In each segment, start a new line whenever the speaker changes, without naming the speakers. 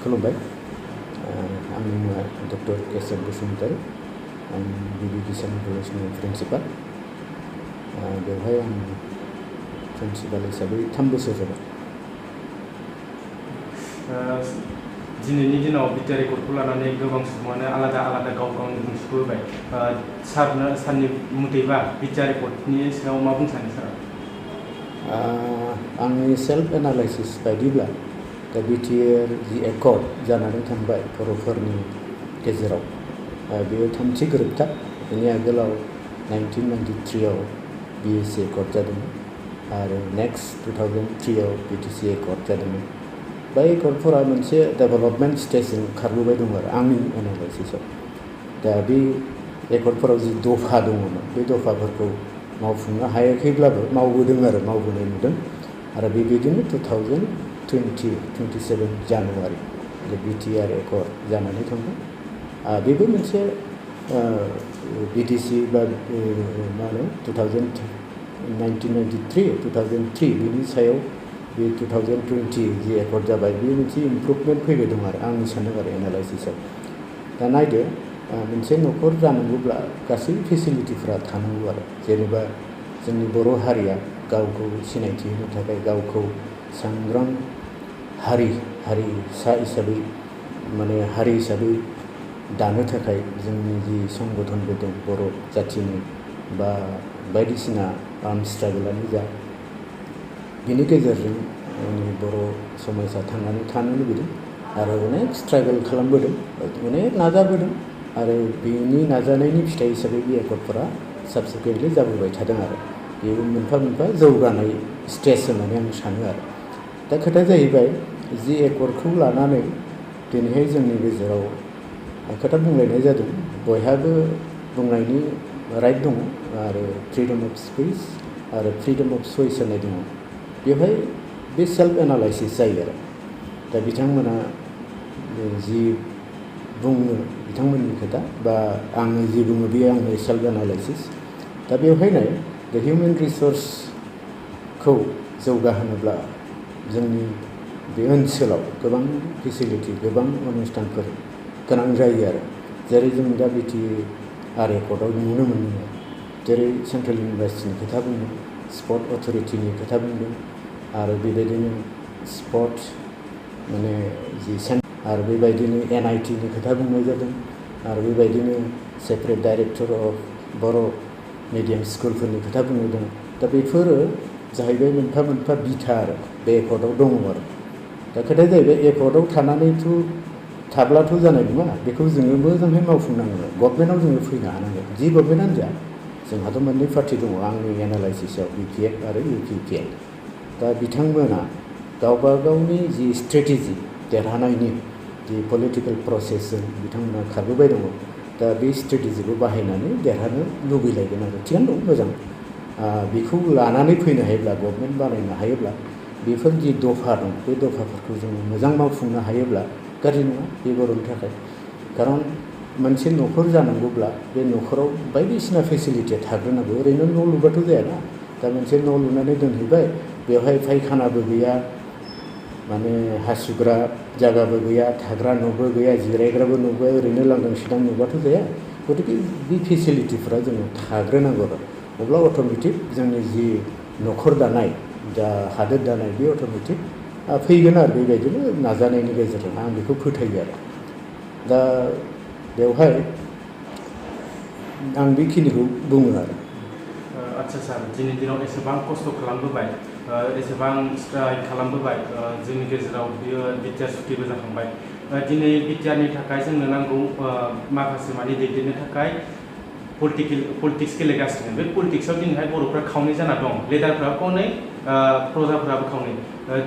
खुलुमबाय आंनि मुङा डक्टर केशव बसुमतारी आं गिबि किसान कलेजनि प्रिन्सिपाल बेवहाय आं प्रिन्सिपाल हिसाबै 3 बोसोर जाबाय
दिनैनि दिनाव BTR रेकर्डखौ लानानै गोबां सुबुङानो आलादा आलादा गाव गावनि बुंथिखौ होबाय सारनि मथेबा BTR रेकर्डनि सायाव मा बुंनो सानो सारा
आंनि सेल्फ एनालाइसिस बायदिब्ला दा BTR जि एकर्ड जानानै थांबाय बर'फोरनि गेजेराव बेयो थामथि गोरोबथा बेनि आगोलाव 1993 आव BSC एकर्ड जादोंमोन आरो नेक्स्ट 2003 आव BTC एकर्ड जादोंमोन बै एकर्डफोरा मोनसे डेभेलपमेन्ट स्टेजजों खारबोबाय दं आरो आंनि एनालाइसिसआव दा बे एकर्डफोराव जि दफा दङमोन बे दफाफोरखौ मावफुंनो हायाखैब्लाबो मावबोदों आरो मावबोनाय नुदों आरो बेबायदिनो 2027 जानुवारि BTR एकर्ड जानानै थांबाय बेबो मोनसे BTC बा मा होनो 2003 बेनि सायाव बे 2020 जि एकर्ड जाबाय बे मोनसे इमप्रुभमेन्ट फैबाय दं आरो आंनि सानदों आरो एनालाइसिसआव दा नायदो मोनसे न'खर जानांगौब्ला गासै फेसिलिटिफोरा थानांगौ आरो जेनेबा जोंनि बर' हारिया गावखौ सिनायथि होनो थाखाय गावखौ सांग्रां हारिसा हिसाबै माने हारि हिसाबै दानो थाखाय जोंनि जि संगठनबो दं बर' जाथिनि बा बायदिसिना आर्म स्ट्रागोलानो जा बिनि गेजेरजों जोंनि बर' समाजा थांनानै थानो लुबैदों आरो अनेक स्ट्रागल खालामबोदों अनेक नाजाबोदों आरो बेनि नाजानायनि फिथाइ हिसाबै बे एकर्डफोरा साबसिकुवेन्टलि जाबोबाय थादों आरो बेबो मोनफा मोनफा जौगानाय स्टेज होननानै आं सानो आरो दा खोथाया जाहैबाय जि एकर्डखौ लानानै दिनैहाय जोंनि गेजेराव खोथा बुंलायनाय जादों बयहाबो बुंनायनि राइट दङ आरो फ्रिडम अफ स्पिच आरो फ्रिडम अफ चइस होननाय दङ बेवहाय बे सेल्फ एनालाइसिस जायो आरो दा बिथांमोना जि बुङो बिथांमोननि खोथा बा आङो जि बुङो बे आंनि सेल्फ एनालाइसिस दा बेवहायनो दा हिउमेन रिसर्सखौ जौगाहोनोब्ला जोंनि बे ओनसोलाव गोबां फेसिलिटि गोबां अनुस्थानफोर गोनां जायो आरो जेरै जों दा BTR एकर्डआव नुनो मोनो जेरै सेन्ट्रेल इउनिभार्सिटिनि खोथा बुंदों स्पर्ट अथरिटिनि खोथा बुंदों आरो बेबायदिनो स्पर्ट माने जि आरो बेबायदिनो NITनि खोथा बुंनाय जादों आरो बेबायदिनो separate director of Bodo' medium स्कुलफोरनि खोथा बुंनाय दं दा बेफोरो जाहैबाय मोनफा मोनफा बिथा आरो बे एकर्डआव दङ आरो दा खोथाया जाहैबाय एकर्डआव थाब्लाथ' जानाय नङा बेखौ जोङो मोजाङै मावफुंनांगोन गभर्नमेन्टआव जोङो फैनो हानांगोन जि गभर्नमेन्टआनो जा जोंहाथ' मोननै पार्टि दङ आंनि एनालाइसिसआव BPF आरो UPPL दा बिथांमोना गावबा गावनि जि स्ट्रेटेजि देरहानायनि जि पलिटिकेल प्रसेसजों बिथांमोना खारबोबाय दङ दा बे स्ट्रेटेजिखौ बाहायनानै देरहानो लुबैलायगोन आरो थिगानो दं मोजां बेखौ लानानै फैनो हायोब्ला गभर्नमेन्ट बानायनो हायोब्ला बेफोर जि दफा दं बे दफाफोरखौ जोङो मोजां मावफुंनो हायोब्ला गाज्रि नङा बे बर'नि थाखाय खारन मोनसे न'खर जानांगौब्ला बे न'खराव बायदिसिना फेसिलिटिया थाग्रोनांगौ ओरैनो न' लुबाथ' जायाना दा मोनसे न' लुनानै दोनहैबाय बेवहाय फायखानाबो गैया माने हासुग्रा जायगाबो गैया थाग्रा न'बो गैया जिरायग्राबो न' गैया ओरैनो लांदां सिदां नुबाथ' जाया गतिके बे फेसिलिटिफोरा जोङो थाग्रोनांगौ आरो अब्ला अट'मेटिक जोंनि जि न'खर दानाय जा हादोर दानाय बे अट'मेटिक फैगोन आरो बेबायदिनो नाजानायनि गेजेरजों आं बेखौ फोथायो आरो दा बेवहाय आं बेखिनिखौ बुङो आरो
आच्छा सार दिनै दिनाव एसेबां खस्थ' खालामबोबाय एसेबां स्ट्राइक खालामबोबाय जोंनि गेजेराव बियो BTR सुटिबो जाखांबाय दिनै BTRनि थाखाय जोंनो नांगौ माखासे माने दैदेननो थाखाय पलिटिक्स गेलेगासिनो बे पलिटिक्सआव दिनैहाय बर'फ्रा खावनै जाना दं लिडारफ्राबो खावनै प्रजाफ्राबो खावनै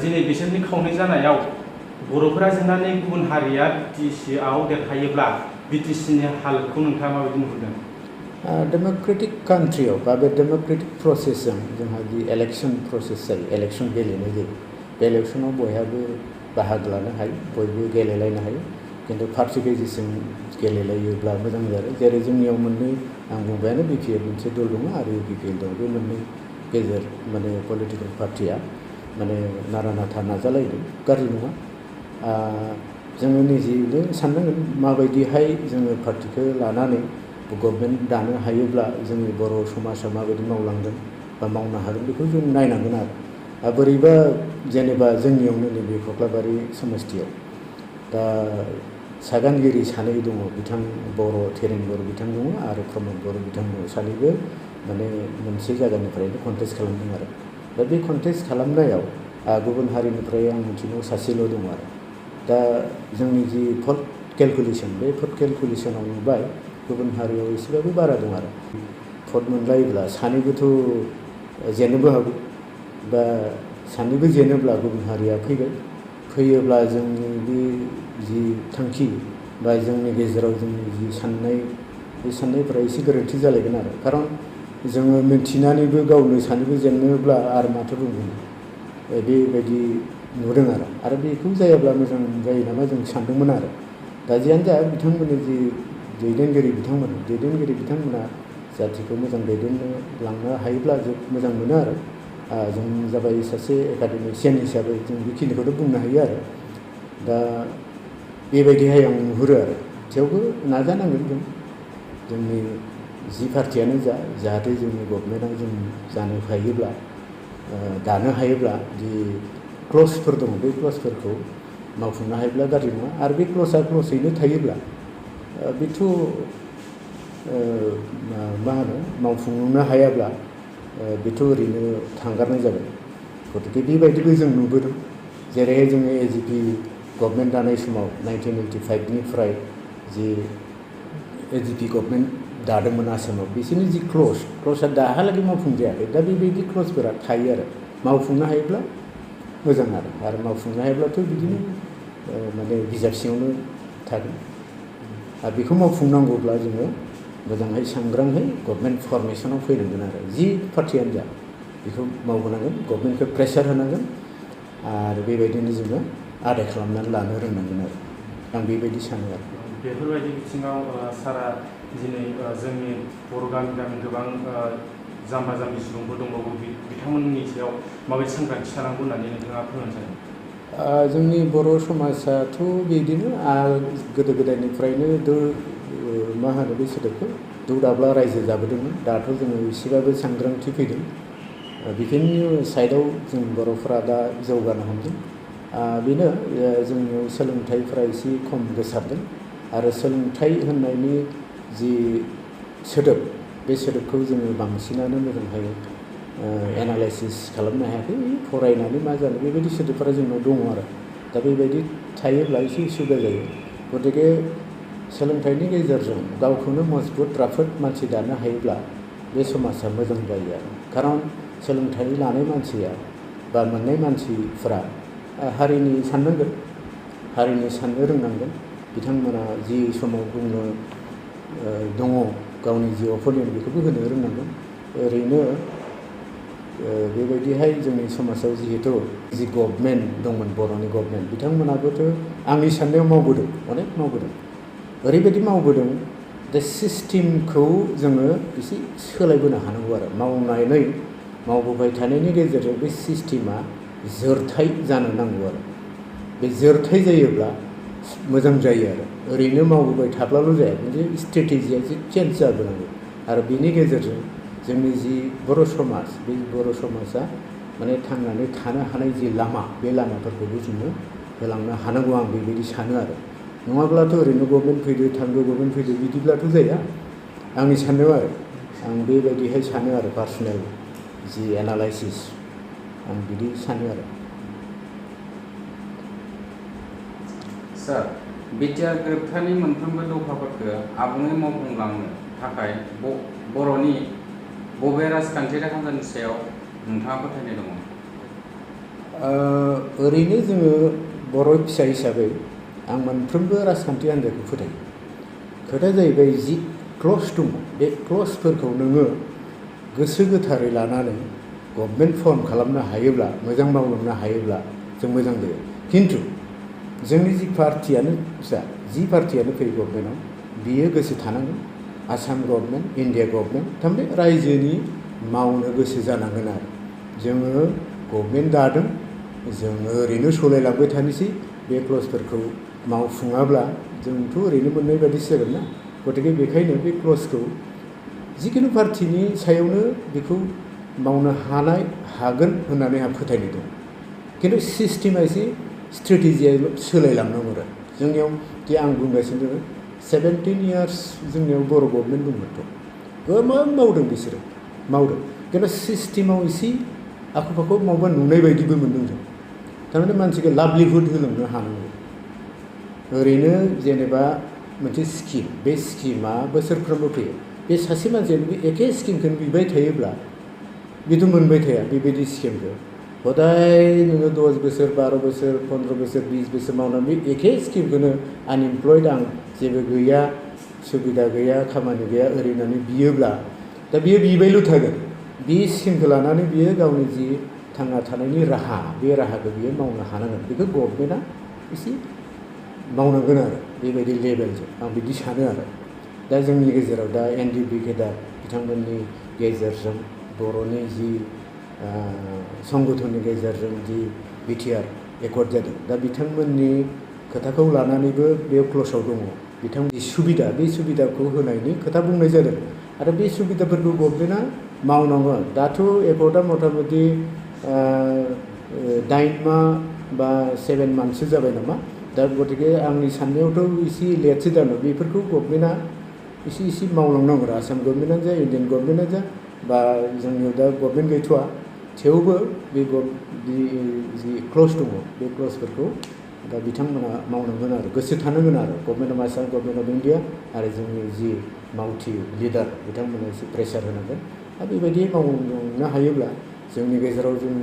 दिनै बिसोरनि खावनै जानायाव बर'फोरा जेननानै गुबुन हारिया BTCआव देरहायोब्ला BTCनि हालोदखौ नोंथाङा माबायदि नुहुरदों
डेम'क्रेटिक कान्ट्रियाव बा बे डेम'क्रेटिक प्रसेसजों जोंहा जि इलेक्सन प्रसेस जायो इलेक्सन गेलेनाय जायो बे इलेक्सनाव बयहाबो बाहागो लानो हायो बयबो गेलेलायनो हायो खिन्थु पार्टि बेसिसजों गेलेलायोब्ला मोजां जायो जेरै जोंनियाव मोननै आं बुंबायानो BPF मोनसे दल दङ आरो UPPL दं बे मोननै गेजेर माने पलिटिकेल पार्टिया माने नारा नाथा नाजालायदों गाज्रि नङा जोङो निजेनो साननांगोन माबायदिहाय जोङो पार्टिखौ लानानै गभर्नमेन्ट दानो हायोब्ला जोंनि बर' समाजा माबायदि मावलांगोन बा मावनो हागोन बेखौ जों नायनांगोन आरो बोरैबा जेनेबा जोंनियावनो नैबे कख्लाबारि समस्तियाव दा सागानगिरि सानै दङ बिथां बर' थेरेन बर' बिथां दङ आरो प्रमद बर' बिथां दङ सानैबो माने मोनसे जायगानिफ्रायनो कन्टेस्ट खालामदों आरो दा बे कन्टेस्ट खालामनायाव गुबुन हारिनिफ्राय आं मिथिनायाव सासेल' दङ आरो दा जोंनि जि भट केलकुलेसन बे भट केलकुलेसनाव नुबाय गुबुन हारियाव एसेबाबो बारा दं आरो भट मोनलायोब्ला सानैबोथ' जेननोबो हागौ बा सानैबो जेनोब्ला गुबुन हारिया फैयोब्ला जोंनि बे जि थांखि बा जोंनि गेजेराव जोंनि जि साननाय बे साननायफोरा एसे गोरोन्थि जालायगोन आरो खारन जोङो मिन्थिनानैबो गावनो सानैबो जेनोब्ला आरो माथो बुंगोन बेबायदि नुदों आरो बेखौ जायाब्ला मोजां जायो नामा जों सानदोंमोन आरो दा जियानो जा बिथांमोननि जि दैदेनगिरि बिथांमोना जाथिखौ मोजां दैदेननो लांनो हायोब्ला जों मोजां मोनो आरो जों जाबाय सासे एकाडेमिशियान हिसाबै जों बेखिनिखौनो बुंनो हायो आरो दा बेबायदिहाय आं नुहुरो आरो थेवबो नाजानांगोन जोंनि जि पार्टियानो जाहाथे जोंनि गभर्नमेन्टआ जों जानो हायोब्ला दानो हायोब्ला जि क्लजफोर दङ बे क्लजफोरखौ मावफुंनो हायोब्ला गाज्रि नङा आरो बे क्लजैनो थायोब्ला बेथ' मा होनो मावफुंनो हायाब्ला बेथ' ओरैनो थांगारनाय जाबाय गतिके बेबायदिबो जों नुबोदों जेरैहाय जोङो एजिपि गभर्नमेन्ट दानाय समाव 1985निफ्राय जि एजिपि गभर्नमेन्ट दादोंमोन आसामाव बिसोरनि जि क्लजआ दाहालागै मावफुंजायाखै दा बेबायदि क्लजफोरा थायो आरो मावफुंनो हायोब्ला मोजां आरो मावफुंनो हायोब्लाथ' बिदिनो माने बिजाब सिङावनो थागोन आरो बेखौ मावफुंनांगौब्ला जोङो मोजाङै सांग्राङै गभर्नमेन्ट फर्मेसनाव फैनांगोन आरो जि पार्टियानो जा बेखौ मावबोनांगोन गभर्नमेन्टखौ प्रेसार होनांगोन आरो बेबायदिनो जोङो आदाय खालामनानै लानो रोंनांगोन आरो आं बेबायदि सानो आरो
बेफोरबायदि बिथिङाव सारा दिनै जोंनि बर' गामि गोबां जाम्बा जाम्बि सुबुंफोर दंबावो बिथांमोननि सायाव माबायदि सांग्रांथि थानांगौ होननानै नोंथाङा फोरमायनो सानो
जोंनि बर' समाजाथ' बिदिनो गोदो गोदायनिफ्रायनो मा होनो बे सोदोबखौ दौ दाब्ला रायजो जाबोदोंमोन दाथ' जोङो एसेबाबो सांग्रांथि फैदों बेफोरनि साइडआव जों बर'फोरा दा जौगानो हमदों बेनो जोंनियाव सोलोंथाइफोरा एसे खम गोसारदों आरो सोलोंथाइ होननायनि जि सोदोब बे सोदोबखौ जोङो बांसिनानो मोजांहाय एनालाइसिस खालामनो हायाखै फरायनानै मा जानो बेबायदि सोदोबफोरा जोंनाव दङ आरो दा बेबायदि थायोब्ला एसे उसुबिदा जायो गतिके सोलोंथाइनि गेजेरजों गावखौनो मजबुत राफोद मानसि दानो हायोब्ला बे समाजा मोजां जायो आरो खारन सोलोंथाइ लानाय मानसिया बा मोननाय मानसिफोरा हारिनि साननांगोन हारिनि साननो रोंनांगोन बिथांमोना जि समाव बुंनो दङ गावनि जि अपिनियन बेखौबो होनो रोंनांगोन ओरैनो बेबायदिहाय जोंनि समाजाव जिहेतु जि गभर्नमेन्ट दंमोन बर'नि गभर्नमेन्ट बिथांमोनाबोथ' आंनि साननायाव अनेक मावबोदों ओरैबायदि मावबोदों दा सिस्टेमखौ जोङो एसे सोलायबोनो हानांगौ आरो मावबोबाय थानायनि गेजेरजों बे सिस्टेमा जोरथाय जानो नांगौ आरो बे जोरथाय जायोब्ला मोजां जायो आरो ओरैनो मावबोबाय थाब्लाल' जाया मोनसे स्ट्रेटेजिया एसे चेन्ज जाबोनांगौ आरो बेनि गेजेरजों जोंनि जि बर' समाज बे बर' समाजा माने थांनानै थानो हानाय जि लामा बे लामाफोरखौबो जोङो होलांनो हानांगौ आं बेबायदि सानो आरो नङाब्लाथ' ओरैनो गभर्नमेन्ट फैदो बिदिब्लाथ' जाया आंनि साननायाव आरो आं बेबायदिहाय सानो आरो पार्सनेल जि एनालाइसिस आं बिदि सानो आरो
सार बिटिआर गोरोबथानि मोनफ्रोमबो दफाफोरखौ आबुङै मावफुंलांनो थाखाय बर'नि बबे राजखान्थियारि हान्जानि सायाव नोंथाङा फोथायनाय दङ
ओरैनो जोङो बर' फिसा हिसाबै आं मोनफ्रोमबो राजखान्थि हान्जाखौ फोथायो खोथाया जाहैबाय जि क्लज दङ बे क्लजफोरखौ नोङो गोसो गोथारै लानानै गभर्नमेन्ट फर्म खालामनो हायोब्ला मोजां मावलांनो हायोब्ला जों मोजां जायो खिन्थु जोंनि जि पार्टियानो फैयो गभर्नमेन्टआव बियो गोसो थानांगोन आसाम गभर्नमेन्ट इन्डिया गभर्नमेन्ट थारमाने रायजोनि मावनो गोसो जानांगोन आरो जोङो गभर्नमेन्ट दादों जोङो ओरैनो सालायलांबाय थानोसै बे क्लजफोरखौ मावफुङाब्ला जोंथ' ओरैनो मोननाय बायदिसो जागोन ना। गतिके बेखायनो बे क्लजखौ जिखुनु पार्टिनि सायावनो बेखौ मावनो हागोन होननानै आंहा फोथायनाय दं। खिन्थु सिस्टेमा एसे स्ट्रेटेजिया सोलायलांनांगौ आरो जोंनियाव जे आं बुंगासिनो दङ 17 इयार्स जोंनियाव बर' गभर्नमेन्ट दंमोनथ' गोबां मावदों बिसोरो मावदों खिन्थु सिस्टेमाव एसे आख' फाख' मावबा नुनाय बायदिबो मोनदों जों। थारमाने मानसिखौ लाभलिहुड होलांनो हानांगौ। ओरैनो जेनेबा मोनसे स्किम, बे स्किमा बोसोरफ्रोमबो फैयो। बे सासे मानसियानो बे एखे स्किमखौनो बिबाय थायोब्ला बेथ' मोनबाय थाया बेबायदि स्किमखौ। हदाय नोङो 10 बोसोर 12 बोसोर 15 बोसोर 20 बोसोर मावनानै बे एखे स्किमखौनो आनइमप्लयड आं जेबो गैया सुबिदा गैया खामानि गैया ओरैनानै बियोब्ला दा बियो बिबायल' थागोन। बे स्किमखौ लानानै बियो गावनि जि थांना थानायनि राहा बे राहाखौ बियो मावनो हानांगोन। बेखौ गभर्नमेन्टआ एसे मावनांगोन आरो बेबायदि लेभेलजों आं बिदि सानो आरो। दा जोंनि गेजेराव दा एनडिपि केडार बिथांमोननि गेजेरजों बर'नि जि संगठननि गेजेरजों जि BTR एकर्ड जादों दा बिथांमोननि खोथाखौ लानानैबो बे क्लजआव दङ। बिथांमोननि सुबिदा बे सुबिदाखौ होनायनि खोथा बुंनाय जादों आरो बे सुबिदाफोरखौ गभर्नमेन्टआ मावनांगोन। दाथ' एकर्डआ मथा मथि 8 माह बा 7 मान्थसो जाबाय नामा। दा गतिके आंनि साननायावथ' एसे लेटसो जादों। बेफोरखौ गभर्नमेन्टआ एसे मावलांनांगौ आरो आसाम गभर्नमेन्टआनो जा इन्डियान गभर्नमेन्टआनो जा बा जोंनियाव दा गभर्नमेन्ट गैथ'वा थेवबो बे जि क्लज दङ बे क्लजफोरखौ दा बिथांमोना मावनांगोन आरो गोसो थानांगोन आरो government of Assam government of India आरो जोंनि जि मावथि लिडार बिथांमोना एसे प्रेसार होनांगोन। दा बेबायदि मावनो हायोब्ला जोंनि गेजेराव जों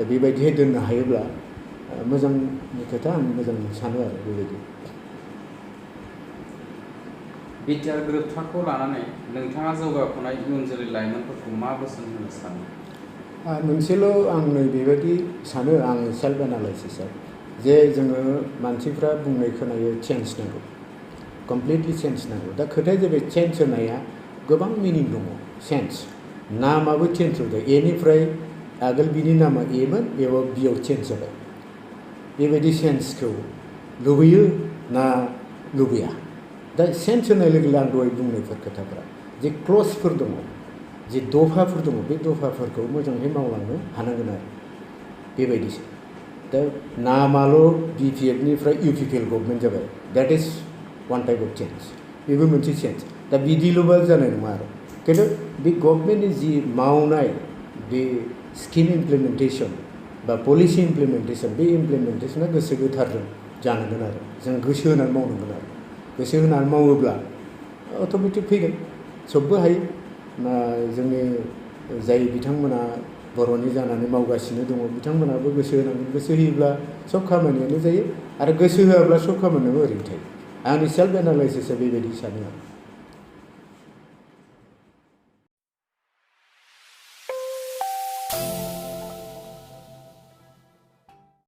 बेबायदिहाय दोननो हायोब्ला मोजांनि खोथा आं मोजां सानो आरो बेबायदि।
BTR गोरोबथाखौ लानानै नोंथाङा जौगाफुनाय इयुन जोलै लाइमोनफोरखौ मा बोसोन होनो सानो?
मोनसेल' आं नै बेबायदि सानो आं सेल्फ एनालाइसिसआव जे जोङो मानसिफ्रा बुंनाय खोनायो चेन्ज नांगौ, कमप्लिटलि चेन्ज नांगौ। दा खोथाया जाबाय चेन्ज होनाया गोबां मिनिं दङ। चेन्ज नामाबो चेन्ज जाबाय। एनिफ्राय आगोल बिनि नामा एमोन बेयाव बियाव चेन्ज जाबाय। बेबायदि चेन्जखौ लुबैयो ना लुबैया? दा चेन्ज होनाय लोगो लोगो आं दहाय बुंनायफोर खोथाफोरा जे क्लजफोर दङ जे दफाफोर दङ बे दफाफोरखौ मोजाङै मावलांनो हानांगोन आरो बेबायदिसो। दा नामाल' BPFनिफ्राय UPPL गभर्नमेन्ट जाबाय। That is one type of change. बेबो मोनसे चेन्ज। दा बिदिल'बा जानाय नङा आरो खिन्थु बे गभर्नमेन्टनि जि मावनाय बे स्किम इमप्लिमेन्टेसन बा पलिसि इमप्लिमेन्टेसन बे इमप्लिमेन्टेसना गोसो गोथारजों जानांगोन आरो जों गोसो होनानै मावनांगोन आरो गोसो होनानै मावोब्ला अट'मेटिक फैगोन। सबबो हायो। जोंनि जाय बिथांमोना बर'नि जानानै मावगासिनो दङ बिथांमोनाबो गोसो होनांगोन। गोसो होयोब्ला सब खामानियानो जायो आरो गोसो होआब्ला सब खामानियाबो ओरैनो थायो। आंनि सेल्फ एनालाइसिसआ बेबायदि सानो आरो।